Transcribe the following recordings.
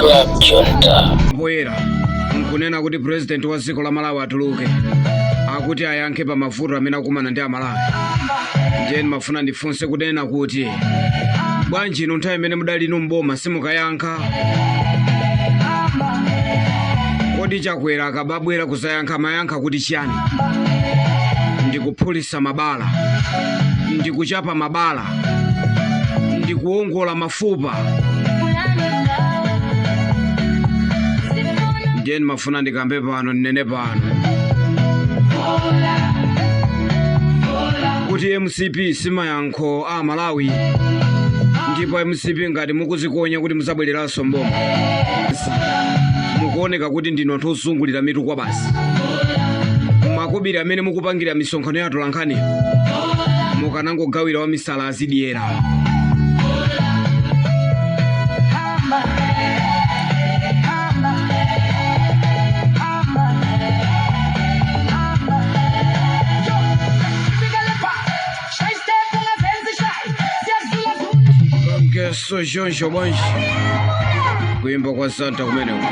Club Junta. Poyera nkunena kuti president wa dziko la Malawi atuluke, akuti ayankhe pa mavuto amene akumana ndi Amalawi. Ndiye ndimafuna ndifunse kunena kuti bwanji inu nthawi imene mudali inu mboma simukayankha? Kodi Chakwera akababwera kuzayankha amayankha kuti chiyani? Ndikuphulisa mabala, ndikuchapa mabala, ndikuwongola mafupa. Ndiye ndimafuna ndikambe pano, ndinene pano kuti MCP simayankho a Malawi, ndipo MCP ngati mukuzikonya kuti muzabwereranso mboma, mukuoneka kuti ndinu anthu ozungulira mitu kwa basi. Makobiri amene mukupangira misonkhano ya atolankhani mukanangogawira wamisala azidyera. Ngeso choncho bwanji kuyimba kwa Santa kumeneko.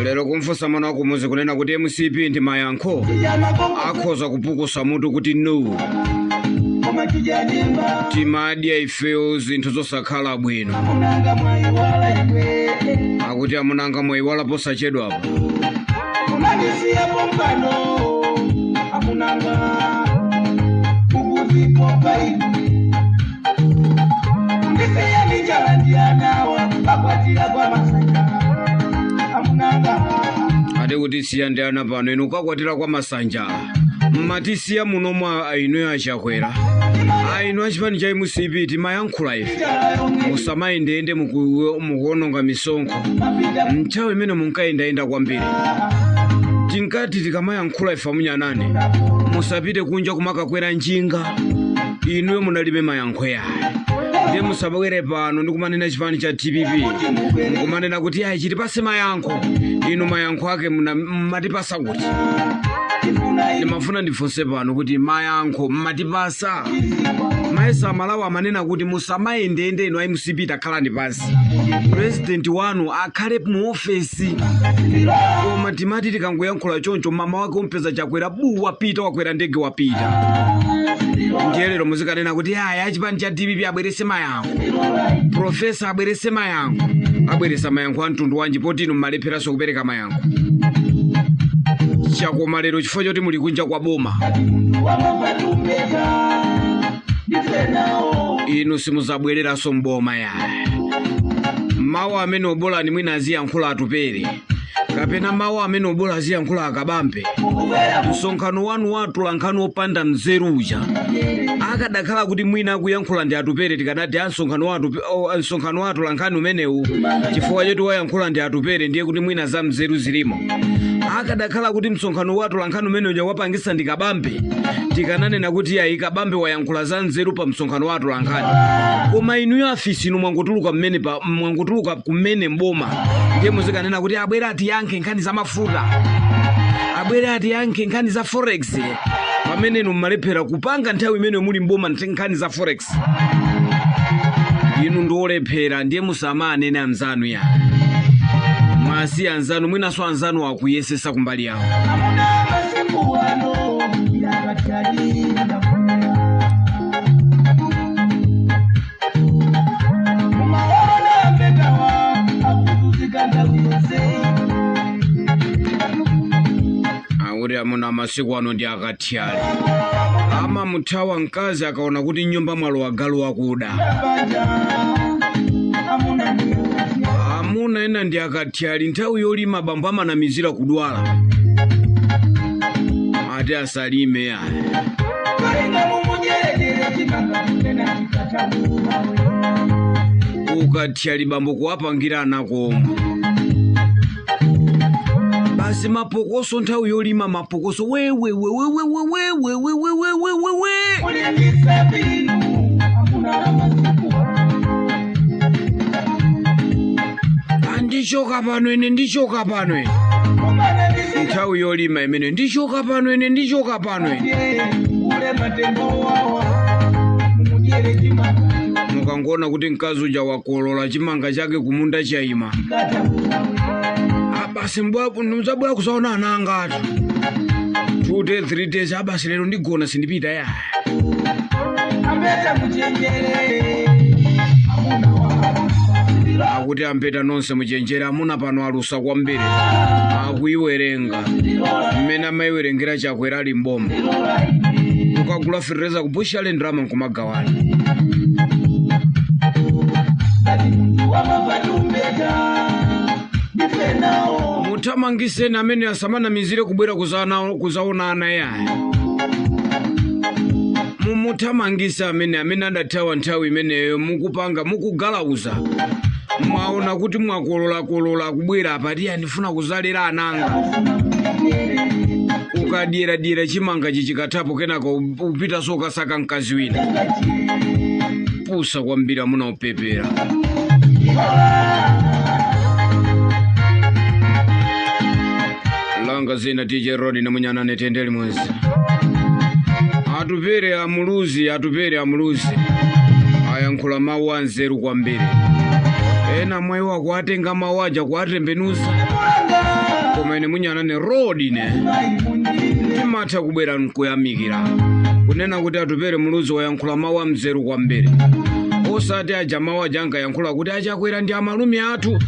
Lero kumfunsa mwana wakumuzi kunena kuti MCP ndi mayankho, akhoza kupukusa mutu kuti no, timadya ifeyo zinthu zosakhala bwino. Akuti amunanga mwayiwala posachedwapo. Munandisiya pompano amunanga, mukuzipopa ine kundisiya ndichala ndiyanawa pakwatira kwa Masanja amunanga. Ati kuti siya ndi ana pano, inu kukakwatira kwa Masanja, mmatisiya muno mwa inu aChakwera, ainu achipani cha MCP. Timayankhula ife, musamayendeyende mukuononga misonkho. Nthawi imene munkayendayenda kwambiri, tinkati tikamayankhula ife amunyanane, musapite kunja kumakakwera njinga, inuyo munalibe mayankho yayi. Ndiye musabwere pano ndikumanena chipani cha DPP mukumanena kuti ayi chitipase mayankho. Inu mayankho ake mmatipasa kuti? Ndimafuna ndifunse pano kuti mayankho mmatipasa? Maesa Amalawi amanena kuti musamayendeyende inu a MCP, takhalani pansi, president wanu akhale mu ofesi. Koma timati tikangoyankhula choncho, mama wake umpeza Chakwera bu wapita, wakwera ndege wapita. Ndiye lero muzikanena kuti aya achipani cha DPP abwerese mayankho, profesa abwerese mayankho. Abweresa mayankho a mtundu wanji poti inu mmalepheranso kupereka mayankho? Chakoma lero chifukwa choti muli kunja kwa boma, inu simuzabwereranso mboma ya. Mawu amene obolani mwina aziyankhula Atupere, kapena mawu amene obola aziyankhula Akabambe. Msonkhano wanu wa atolankhani opanda mzeru uja, akadakhala kuti mwina akuyankhula ndi Atupere, tikanati a msonkhano wa atolankhani umenewu chifukwa choti wayankhula ndi Atupere ndiye kuti mwina za mzeru zilimo. Akadakhala kuti msonkhano wa atolankhani umene uja wapangisa ndi Kabambe, tikananena kuti ayi, Kabambe wayankhula za nzeru pa msonkhano wa atolankhani. Koma inuyo afisi inu mwangotuluka mmene pa mwangotuluka kumene mboma, ndiye muzikanena kuti abwere atiyankhe nkhani za mafuta, abwere atiyankhe nkhani za forex, pamene inu mmalephera kupanga nthawi imene muli mboma nkhani za forex. Inu ndiolephera, ndiye musamanene anzanu ya mwasiya anzanu, mwinanso anzanu akuyesesa kumbali yawo. Amuna masiku ano yakatyali. Mumaona mbetawa akuzuzika nthawi yonse. Akuti amuna masiku ano ndi akathyali, amamuthawa mkazi akaona kuti nyumba mwalowa galu wakuda. Banja amuna ndiyo. Amuna ena ndi akathyali, nthawi yolima bambo amanamizira kudwala, ati asalime ya. Kalinga mumunyerenyere chimanga tena chikatamumawe. Ukathyali bambo kuwapangira ana komwe. Basi mapokoso nthawi yolima mapokoso wewewewewewewewewewewewe. Andichoka pano ine, ndichoka pano ine. Nthawi yolima imene, ndichoka pano ine, ndichoka pano ine. Mukangoona kuti mkazi uja wakolola chimanga chake kumunda chayima, abasi muzabwera kusaona ana anga atu 2 days 3 days, abasi lero ndigona sindipita ya. Akuti ampeta nonse muchenjere, amuna pano alusa kwambiri. Akuiwerenga mmene amayiwerengera Chakwera ali mboma, ukagula fertilizer ku bushale ndalama nkumagawana. Muthamangiseni amene asamanamizire kubwera kuzaona ana yaya. Mumuthamangise amene adathawa nthawi imeneyo. Mukupanga mukugalauza, mwaona kuti mwakololakolola, kubwera apati andifuna kuzalera ananga. Ukadyeradyera chimanga chichikathapo, kenaka upitanso ukasaka mkazi wina. Pusa kwambiri amuna upepera. Langa zina TJ Rod na munyanane tendeli mwezi. Atupere amuluzi, atupere amuluzi ayankhula mawu anzeru kwambiri. Ena mwayi akuatenga mawu aja kuatembenuza, koma ine munyanane road ine timatha kubwera nkuyamikira kunena kuti atupere muluzi wayankhula mawu amzeru kwambiri, osati aja mawu aja ankayankhula kuti achakwera ndi amalume athu.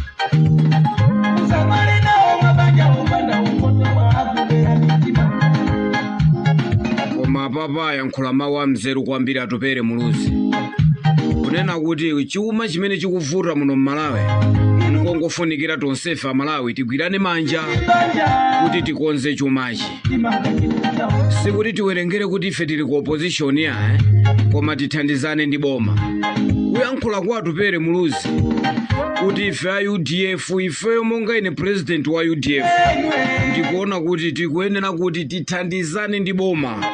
Koma apapa ayankhula mawu amzeru kwambiri atupere muluzi, kunena kuti chuma chimene chikuvuta muno mmalawi nkongofunikira tonsefe amalawi tigwirane manja kuti tikonze chumachi. Sikuti tiwerengere kuti ife tili ku opposition ya koma tithandizane ndi boma. Kuyankhula kwa atupere muluzi kuti ife a UDF, ifeyo monga ine president wa UDF, ndikuona kuti tikuyenera kuti tithandizane ndi boma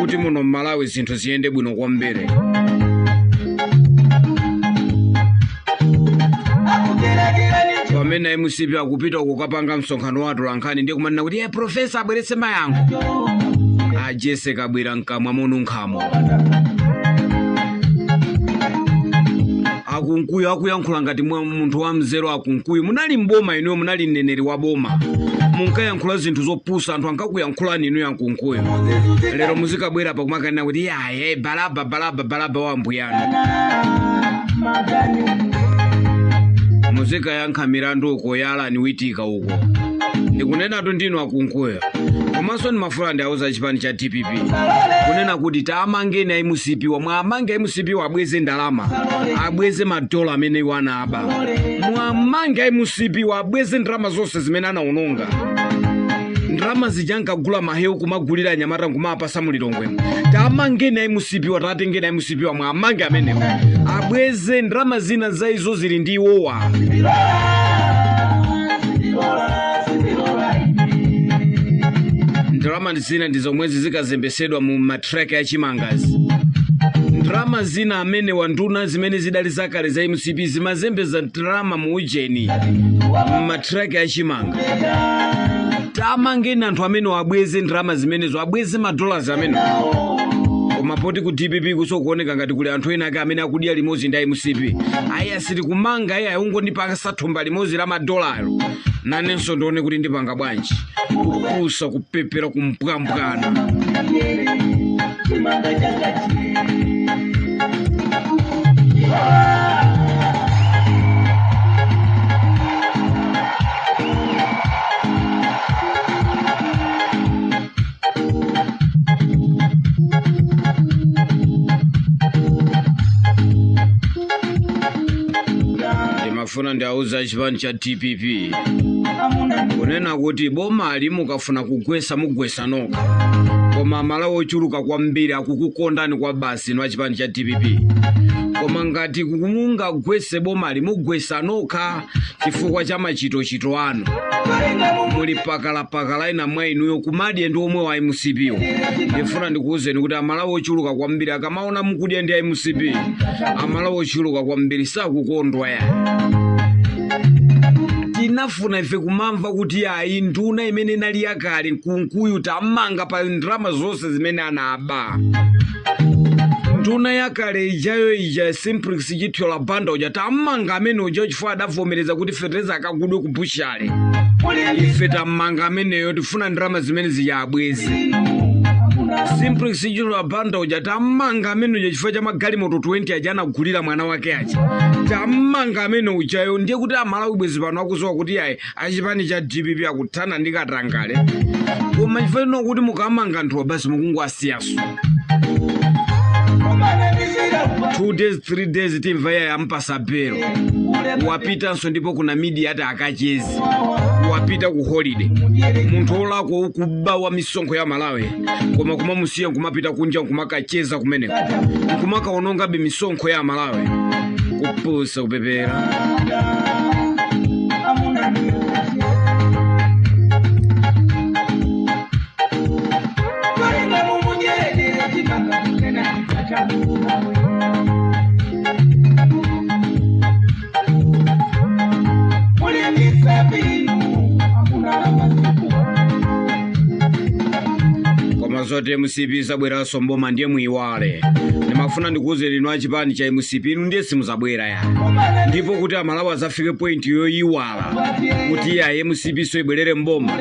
kuti muno mmalawi zinthu ziyende bwino kwambiri. Pamene MCP akupita kukapanga msonkhano wa atolankhani ndiye kumanena kuti ye profesa abweretse mayankho, ajese kabwera mkamwa monunkhamo. Akunkuyu akuyankhula ngati munthu wa mzeru. Akunkuyu munali mboma inuyo, munali mneneri wa boma, munkayankhula zinthu zopusa, anthu ankakuyankhulani inuyo akunkuyu. Lero muzikabwera pakumakanena kuti yaye balaba balaba balaba wa mbuyanu. Muzikayankha milandu uko yalani witika uko. Ndikunenatu ndinu akunkuyo. Komanso ndimafuna ndiauza chipani cha DPP kunena kuti taamangeni a MCP wa, mwamange a MCP wa, abweze ndalama, abweze madola amene iwo anaba. Mwamange a MCP wa, abweze ndalama zonse zimene anaononga. Ndalama zija ankagula mahewu kumagulira anyamata nkumapasa mulilongwe. Taamangeni a MCP wa, tatengeni a MCP wa, mwamange amenewo, abweze ndalama zina za izo zili ndi iwowa. Ndalama zina ndi zomwezi zikazembesedwa mu matrek ya chimangazi. Ndalama zina amene wanduna zimene zidali zakale za MCP zimazembeza ndalama mu ujeni matrek ya chimanga. Tamangeni anthu amene abweze ndalama zimenezo, abweze madollars amene. Koma poti ku DPP kusokuoneka ngati kuli anthu ena ake amene akudya limodzi ndi MCP, ayi asiti kumanga, ayi ayungondipasa thumba limodzi la madolaro, nanenso ndione kuti ndipanga bwanji. Kupusa, kupepera, kumpwambwana. Ndimafuna ndiauza chipani cha DPP kunena kuti bomali mukafuna kugwesa mugwesa nokha, koma amalawi ochuluka kwambiri akukukondani kwa basi inu achipani cha DPP. Koma ngati mungagwese bomali mugwesa nokha chifukwa cha machitochito anu. Muli pakalapakala ina mwa inuyo kumadye ndi omwe wa MCP wo. Ndifuna ndikuwuzeni kuti Amalawi ochuluka kwambiri akamaona mukudya ndi MCP, Amalawi ochuluka kwambiri sakukondwa ya. Tinafuna ife kumamva kuti ayi nduna imene inali yakale Nkunkuyu tamanga pa ndalama zonse zimene anaba. Nduna yakale ijayo ija Simplex Chithyola Banda uja tamanga amene uja chifukwa adavomereza kuti fetereza akagudwe ku bushale. Ife tamanga ameneyo, tifuna ndalama zimene zija abweze. Simplex Chithyola Banda uja tamanga amene uja chifukwa cha magalimoto 20 aja anagulira mwana wake aja. Tamanga amene ujayo, ndiye kuti Amalawi bwezi pano akuzowa kuti ayi achipani cha DPP akuthana ndi katangale. Koma chifukwa chino kuti mukamanga anthuwa basi mukungowasiyaso. 2 days 3 days timva iye ampasa belo, wapitanso ndipo kuna media ati akachezi, wapita ku holiday. Munthu olakwa ukuba wa misonkho ya Malawi, koma kumamusiya nkumapita kunja nkumakacheza kumeneko nkumakaonongabe misonkho ya Malawi. Kupusa kupepera. Koma zoti MCP zabweranso mboma ndiye muyiwale. Ndimafuna ndikuwuzeni inu achipani cha MCP, inu ndiye simuzabwera ya. Ndipo kuti Amalawi azafike point yoyiwala kuti ya MCP so ibwerere mboma,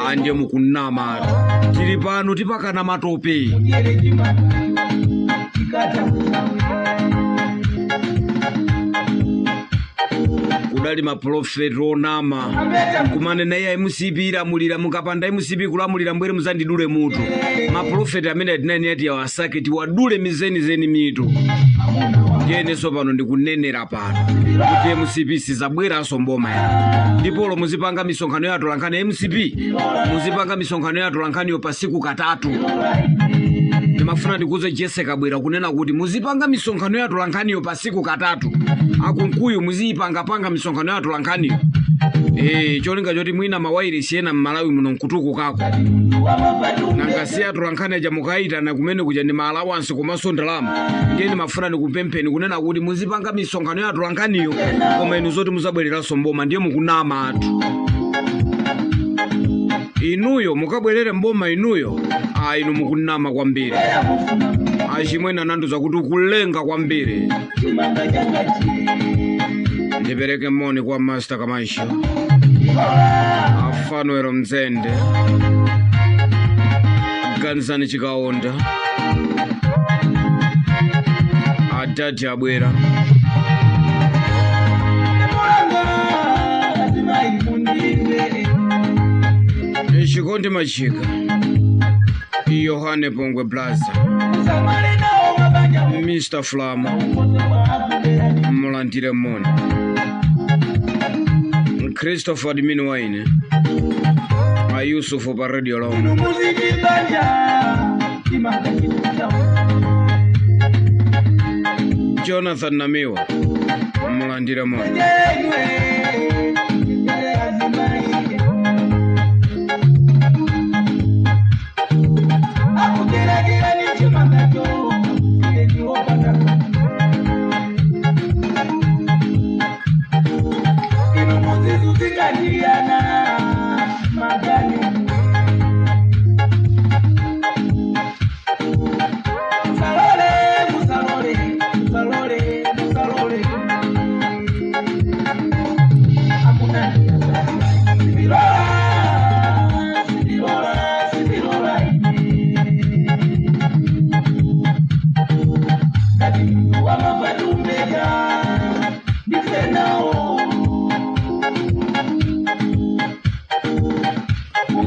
a ndiye mukunama. Tili pano tipakana matope. Kudali maprofeti onama kumanena iya MCP ilamulira, mukapanda MCP kulamulira mbwere muzandidule mutu. Maprofeti amene atinani ati awasake tiwadule mizenizeni mitu. Ndiyenenso pano ndikunenera pano kuti MCP sizabweranso mboma ya. Ndipo muzipanga misonkhano ya atolankhani MCP, muzipanga misonkhano ya atolankhaniyo pasiku katatu. Ndimafuna ndikuze Jesse Kabwera kunena kuti muzipanga misonkhano ya atolankhaniyo pasiku katatu. Akunkuyu muziyipangapanga misonkhano ya atolankhaniyo. Cholinga choti mwina mawairesi ena m'Malawi muno nkutukukako. Nanga si atolankhani aja mukayitana kumene kuja ndi maalawansi komanso ndalama. Ndiye ndimafuna ndikupempheni kunena kuti muzipanga misonkhano ya atolankhaniyo, koma inu zoti muzabwereranso mboma ndiye mukunama anthu. Inuyo mukabwerere mboma inuyo, a inu mukunama kwambiri. Achimwene anandiuza kuti ukulenga kwambiri. Ndipereke moni kwa Master Kamaisha, Afanuero Mzende, Ganzani Chikaonda, Adadi Abwera. Chikondi Machika, Yohane Pongwe Plaza, Mr. Flama, Mulandire moni. Christopher Admin Wine, a Yusufu pa Radio Long. Jonathan Namiwa, Mulandire moni.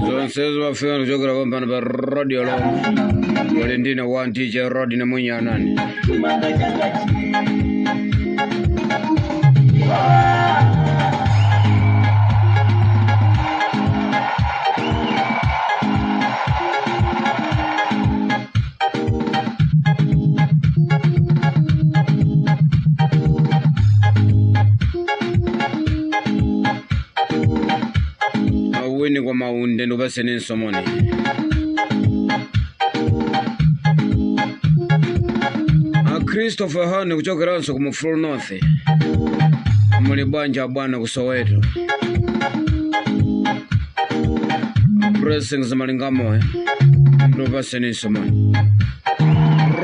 Zonsezo bafika kuchokera pampano pa Radio Long. Uli ndine 1 DJ Rod ne Munyanani. Ndikupaseni moni. A Christopher Hane kuchokeranso ku Mufulu North, muli bwanja bwana ku Soweto. Blessings Malingamoyo, ndikupaseni moni.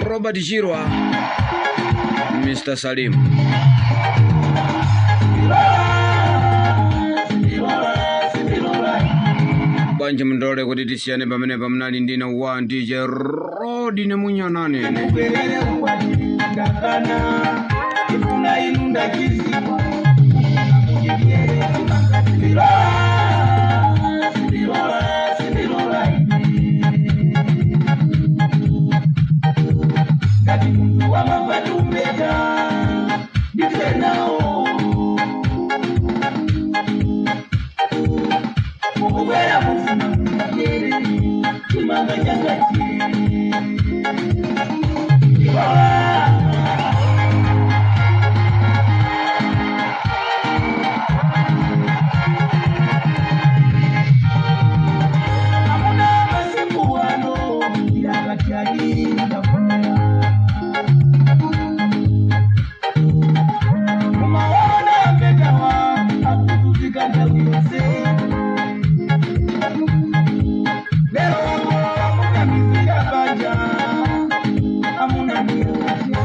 Robert Chirwa, Mr. Salim. Bwanji mndole kuti tisiyane pamene pamnali ndina wa DJ Rodi nemunyanane. Mubwerere ukwati ndakana ifuna inu ndachiziwa mujibyere chimanga sindilola sindilola sindilola ine ngati muntu wamapatumbeta ndife nawo mukubwera mufuna mujibyere chimanga changachire. Amuna masiku ano yakati. Mumaona mbetawa akutuzika nthawi yonse. Lero amuna mizira banja amuna miyakache.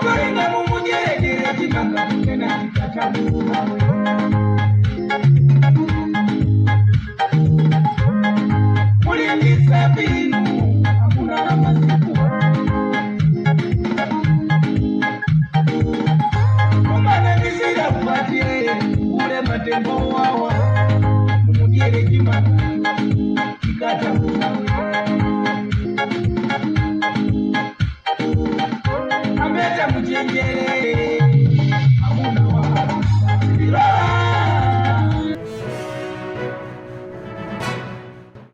Tolinga mumunyerekere chimanga kutena chikatamuwawe. Mulindisa binu amuna amasiku. Mumanamisira kubatye ule matembo wawa mumudyere chimanga.